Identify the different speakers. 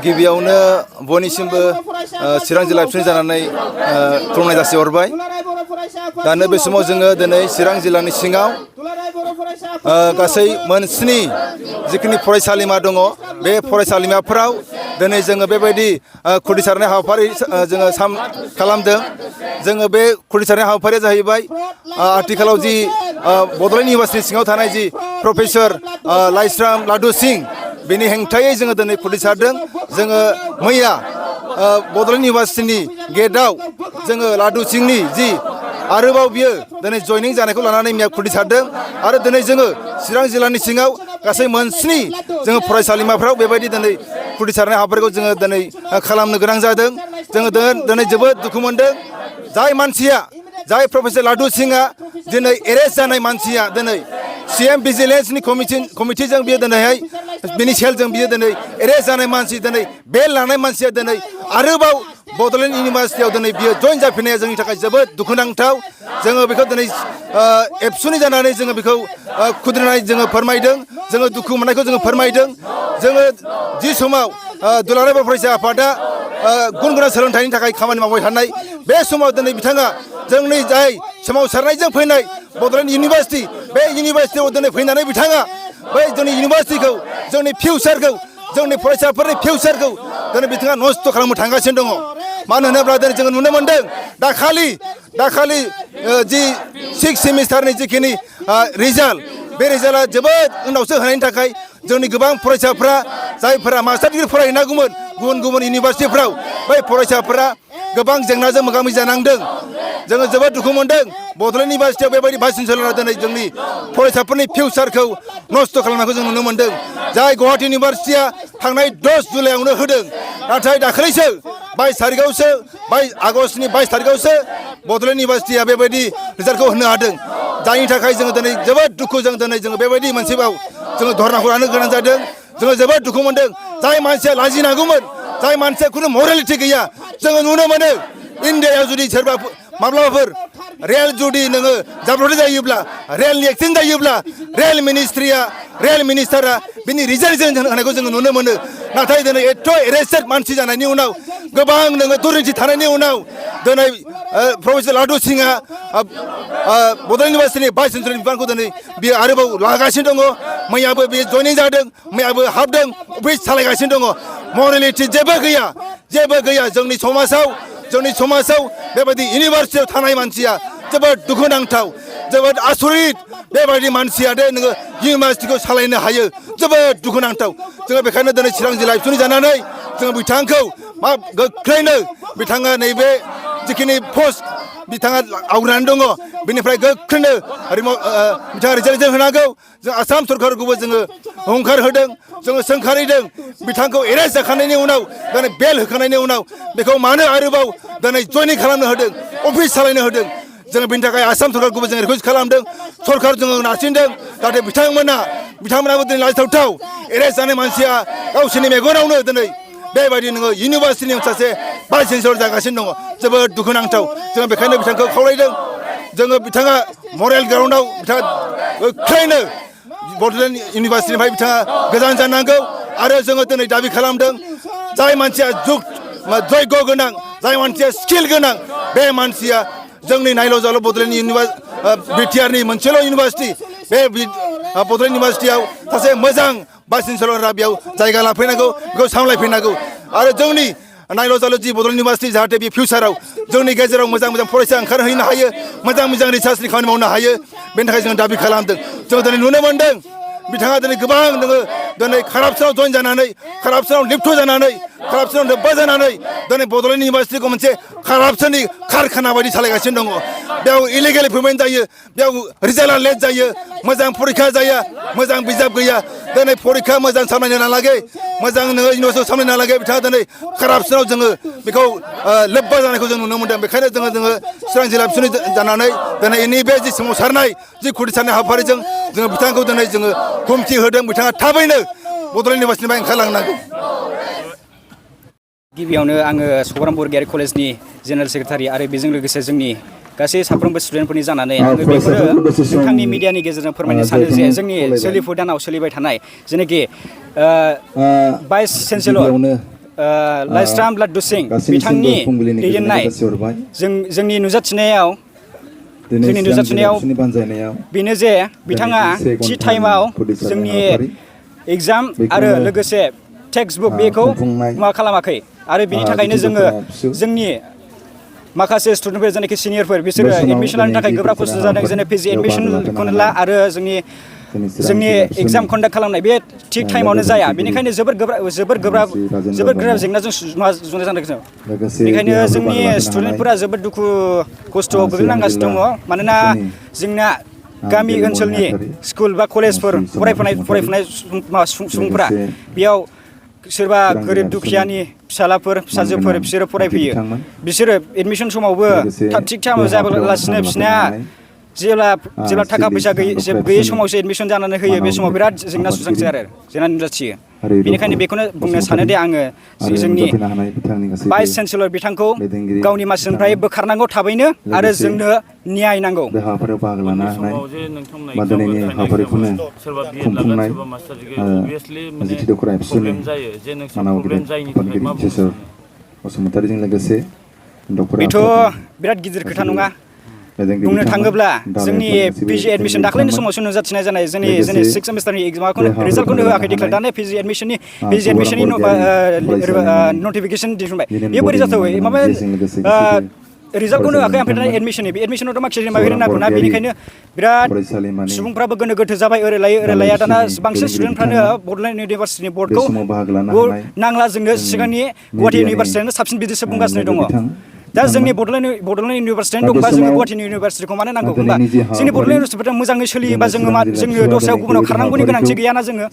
Speaker 1: गिबियावनो बयनिसिमबो चिरां जिल्ला एबसुनि जानानै खुलुमनाय जासिहरबाय। दानो बे समाव जोङो दिनै चिरां जिल्लानि सिङाव गासै मोन 7 जिखिनि फरायसालिमा दङ बे फरायसालिमाफोराव दिनै जोङो बेबायदि खुदिसारनाय हाबाफारि जोङो खालामदों। जोङो बे खुदिसारनाय हाबाफारिया जाहैबाय आथिखालाव जि बड'लेण्ड इउनिभार्सिटि सिङाव थानाय जि प्रफेसर लाइस्राम लादु सिं बेनि हेंथायै जोङो दिनै खुदिसारदों। जोङो मैया बड'लेण्ड इउनिभार्सिटिनि गेटआव जोङो लादु सिंनि जि आरोबाव बियो दिनै जयनिं जानायखौ लानानै मैया खुदिसारदों आरो दिनै जोङो चिरां जिल्लानि सिङाव गासै मोन 7 जोङो फरायसालिमाफ्राव बेबायदि दिनै खुदिसारनाय हाबाफारिखौ जोङो दिनै खालामनो गोनां जादों। जोङो दिनै जोबोद दुखु मोनदों। जाय मानसिया जाय प्रफेसर लादु सिंआ दिनै एरेस्ट जानाय मानसिया दिनै CM भिजिलेन्सनि कमिटिजों बियो दिनैहाय बिनि सेलजों बियो दिनै एरेस्ट जानाय मानसि दिनै बेल लानाय मानसिया दिनै आरोबाव बड'लेण्ड इउनिभार्सिटियाव दिनै बियो जइन जाफिननाया जोंनि थाखाय जोबोद दुखुनांथाव। जोङो बेखौ दिनै एबसुनि जानानै जोङो बेखौ खुद्रिनाय जोङो फोरमायदों। जोङो दुखु मोननायखौ जोङो फोरमायदों। जोङो जि समाव दुलाराय बर' फरायसा आफादा गुन गोनां सोलोंथाइनि थाखाय खामानि मावबाय थानाय बे समाव दिनै बिथाङा जोंनि जाय सोमावसारनायजों फैनाय बड'लेण्ड इउनिभार्सिटि बे इउनिभार्सिटियाव दिनै फैनानै बिथाङा बै जोंनि इउनिभार्सिटिखौ जोंनि फिउचारखौ जोंनि फरायसाफोरनि फिउचारखौ दिनै बिथाङा नस्थ' खालामनो थांगासिनो दङ। मानो होनोब्ला दिनै जोङो नुनो मोन्दों दाखालि जि 6 सेमिस्टारनि जिखिनि रिजाल्ट बे रिजाल्टआ जोबोद उनावसो होनायनि थाखाय जोंनि गोबां फरायसाफ्रा जायफोरा मास्टार डिग्रि फरायहैनांगौमोन गुबुन इउनिभार्सिटिफ्राव बै फरायसाफोरा गोबां जेंनाजों मोगा मोगि जानांदों। जोङो जोबोद दुखु मोनदों। बड'लेण्ड इउनिभार्सिटियाव बेबायदि भाइस चेन्सेलरा दिनै जोंनि फरायसाफोरनि फिउचारखौ नस्थ' खालामनायखौ जों नुनो मोन्दों। जाय गुवाहाटि इउनिभार्सिटिया थांनाय 10 जुलाइआवनो होदों नाथाय दाखालिसो 22 आगष्टनि 22 तारिखआवसो बड'लेण्ड इउनिभार्सिटिया बेबायदि रिजाल्टखौ होनो हादों। जायनि थाखाय जोङो दिनै जोबोद दुखुजों दिनै जोङो बेबायदि मोनसेबाव जोङो धरनाखौ लानो गोनां जादों। जोङो जोबोद दुखु मोनदों। जाय मानसिया लाजिनांगौमोन जाय मानसिया खुनु मरेलिटि गैया जोङो नुनो मोनो इन्डियायाव जुदि सोरबा माब्लाबाफोर रेल जुदि नोङो जाब्रबथाय जायोब्ला रेलनि एक्सिडेन्ट जायोब्ला रेल मिनिस्टारा बिनि रिजाइनेसन होनायखौ जोङो नुनो मोनो। नाथाय दिनै एथ' एरेस्टेड मानसि जानायनि उनाव गोबां नोङो दुर्निथि थानायनि उनाव दिनै प्रफेसर लादु सिंआ बड'लेण्ड इउनिभार्सिटिनि भाइस चेन्सेलरनि बिबानखौ दिनै बियो आरोबाव लागासिनो दङ। मैयाबो बियो जयनिं जादों मैयाबो हाबदों अफिस सालायगासिनो दङ। मरेलिटि जेबो गैया जोंनि समाजाव बेबायदि इउनिभार्सिटियाव थानाय मानसिया जोबोद दुखुनांथाव जोबोद आसरित बेबायदि मानसिया दे नोङो इउनिभार्सिटिखौ सालायनो हायो जोबोद दुखुनांथाव। जोङो बेखायनो दिनै चिरां जिल्ला एबसुनि जानानै जोङो बिथांखौ गोख्रैनो बिथाङा नैबे जिखिनि पस्ट बिथाङा आवग्रिनानै दङ बेनिफ्राय गोख्रैनो बिथाङा रिजाइनेसन होनांगौ। जों आसाम सरकारखौबो जोङो हुंखार होदों जोङो सोंखारिदों बिथांखौ एरेस्ट जाखांनायनि उनाव दिनै बेल होखांनायनि उनाव बेखौ मानो आरोबाव दिनै जयनिं खालामनो होदों अफिस सालायनो होदों। जोङो बेनि थाखाय आसाम सरकारखौबो जों रिकुवेस्ट खालामदों सरकार जोङो नारसिनदों जाहाथे बिथांमोनाबो दिनै लाजिथावथाव एरेस्ट जानाय मानसिया गावसोरनि मेगनावनो दिनै बेबायदि नोङो इउनिभार्सिटिनि सासे भाइस चेन्सेलर जागासिनो दङ जोबोद दुखुनांथाव। जोङो बेखायनो बिथांखौ खावलायदों जोङो बिथाङा मरेल ग्राउन्डआव बिथाङा गोख्रैनो बड'लेण्ड इउनिभार्सिटिनिफ्राय बिथाङा गोजान जानांगौ। आरो जोङो दिनै दाबि खालामदों जाय मानसिया जयग' गोनां जाय मानसिया स्किल गोनां बे मानसिया जोंनि नायल' जाल' बड'लेण्ड बिटिआरनि मोनसेल' इउनिभार्सिटि बे बड'लेण्ड इउनिभार्सिटियाव सासे मोजां भाइस चेन्सेलरा बेयाव जायगा लाफैनांगौ बेखौ सामलायफैनांगौ। आरो जोंनि नायल' जाल' जि बड'लेण्ड इउनिभार्सिटि जाहाथे बे फिउचाराव जोंनि गेजेराव मोजां फरायसा ओंखारहैनो हायो मोजां रिसार्चनि खामानि मावनो हायो बेनि थाखाय जों दाबि खालामदों। जों दिनै नुनो मोन्दों बिथाङा दिनै गोबां नोङो दिनै कारापसनाव जइन जानानै कारापसनाव लिप्त जानानै कारापसनाव लोब्बा जानानै दिनै बड'लेण्ड इउनिभार्सिटिखौ मोनसे कारापसननि कारखाना बायदि सालायगासिनो दङ। बेयाव इलिगेल एपइन्टमेन्ट जायो बेयाव रिजाल्टआ लेट जायो मोजां फरिखा जाया मोजां बिजाब गैया दिनै फरिखा मोजां सामलायनो नालागे मोजां नोङो इउनिभार्सिटियाव सामलायनो नालागे बिथाङा दिनै कारापसनाव जोङो बेखौ लोब्बा जानायखौ जों नुनो मोन्दों। बेखायनो जोङो चिरां जिल्ला एबसुनि जानानै दिनै बे जि सोमावसारनाय जि खुदिसारनाय हाबाफारिजों जोङो बिथांखौ दिनै जोङो हुमखि होदों बिथाङा थाबैनो बड'लेण्ड इउनिभार्सिटिनिफ्राय ओंखारलांनांगौ।
Speaker 2: गिबियावनो आङो सौग्राम बरगयारि कलेजनि जेनेरेल सेक्रेटारि आरो बेजों लोगोसे जोंनि गासै साफ्रोमबो स्टुडेन्टफोरनि जानानै आङो बेफोरो नोंथांनि मिडियानि गेजेरजों फोरमायनो सानो जे जोंनि सोलिफु दानाव सोलिबाय थानाय जेनाखि भाइस चेन्सेलर लाइस्राम लाड्डु सिं बिथांनि दैदेननाय जोंनि नुजाथिनायाव बेनो जे बिथाङा थि टाइमाव जोंनि एग्जाम आरो लोगोसे टेक्सट बुक बेखौ मा खालामाखै आरो बिनि थाखायनो जोङो जोंनि माखासे स्टुडेन्टफोर जेनाखि सिनियरफोर बिसोरो एडमिसन लानो थाखाय गोब्राब खस्थ' जादों जेने पिजि एडमिसनखौनो ला आरो जोंनि एग्जाम कन्डाक्ट खालामनाय बे थिग टाइमावनो जाया बेनिखायनो जोबोर गोब्राब जेंनाजों जुजिनो जादों जों बेनिखायनो जोंनि स्टुडेन्टफोरा जोबोद दुखु खस्थ' गोग्लैनांगासिनो दङ मानोना जोंना गामि ओनसोलनि स्कुल बा कलेजफोर फरायफुनाय सुबुंफोरा बेयाव सोरबा गोरिब दुखियानि फिसालाफोर फिसाजोफोर बिसोरो फरायफैयो बिसोरो एडमिसन समावबो थिग टाइमाव जायालासिनो बिसोरना जेब्ला थाखा फैसा गैयै समावसो एडमिसन जानानै होयो बे समाव बिराद जेंना सुस्रांसै आरो जेंना नुजाथियो बेनिखायनो बेखौनो बुंनो सानो दे आङो जोंनि भाइस चेन्सेलर बिथांखौ गावनि मासिनिफ्राय बोखारनांगौ थाबैनो आरो जोंनो न्याय नांगौ
Speaker 3: बे हाबाफारियाव बाहागो लानो हानाय बा दिनैनि हाबाफारिखौनो खुंफुंनाय जिथु दख'र एबसुनि मानाव गेदेर आफादगिरि बिसेसर बसुमतारीजों लोगोसे
Speaker 2: बेथ' बिराद गिदिर खोथा नङा बुंनो थाङोब्ला जोंनि पिजि एडमिसन दाख्लैनि समावसो नुजाथिनाय जानाय जोंनि 6 सेमिस्टारनि एग्जामखौनो रिजाल्टखौनो होआखै डिक्लेयार दानो पिजि एडमिसननि नटिफिकेसन दिहुनबाय बेयो बोरै जाथावै माबा रिजाल्टखौनो होआखै ओमफ्राय दा एडमिसनावथ' माखासे माबा नांगौना बेनिखायनो बिराद सुबुंफ्राबो गोनो गोथो जाबाय ओरै लाया दाना बांसिन स्टुडेन्टफ्रानो बड'लेण्ड इउनिभार्सिटिनि बर्डखौ नांला जोंनो सिगांनि गुवाहाटि इउनिभार्सिटियानो साबसिन बिदिसो बुंगासिनो दङ दा जोंनि बड'लेण्ड इउनिभार्सिटियानो दंबा जोङो गुवाहाटि इउनिभार्सिटिखौ मानो नांगौ होनबा जोंनि बड'लेण्ड इउनिभार्सिटिया मोजाङै सोलियोबा जोङो दस्रायाव गुबुनाव खारनांगौनि गोनांथि गैयाना जोङो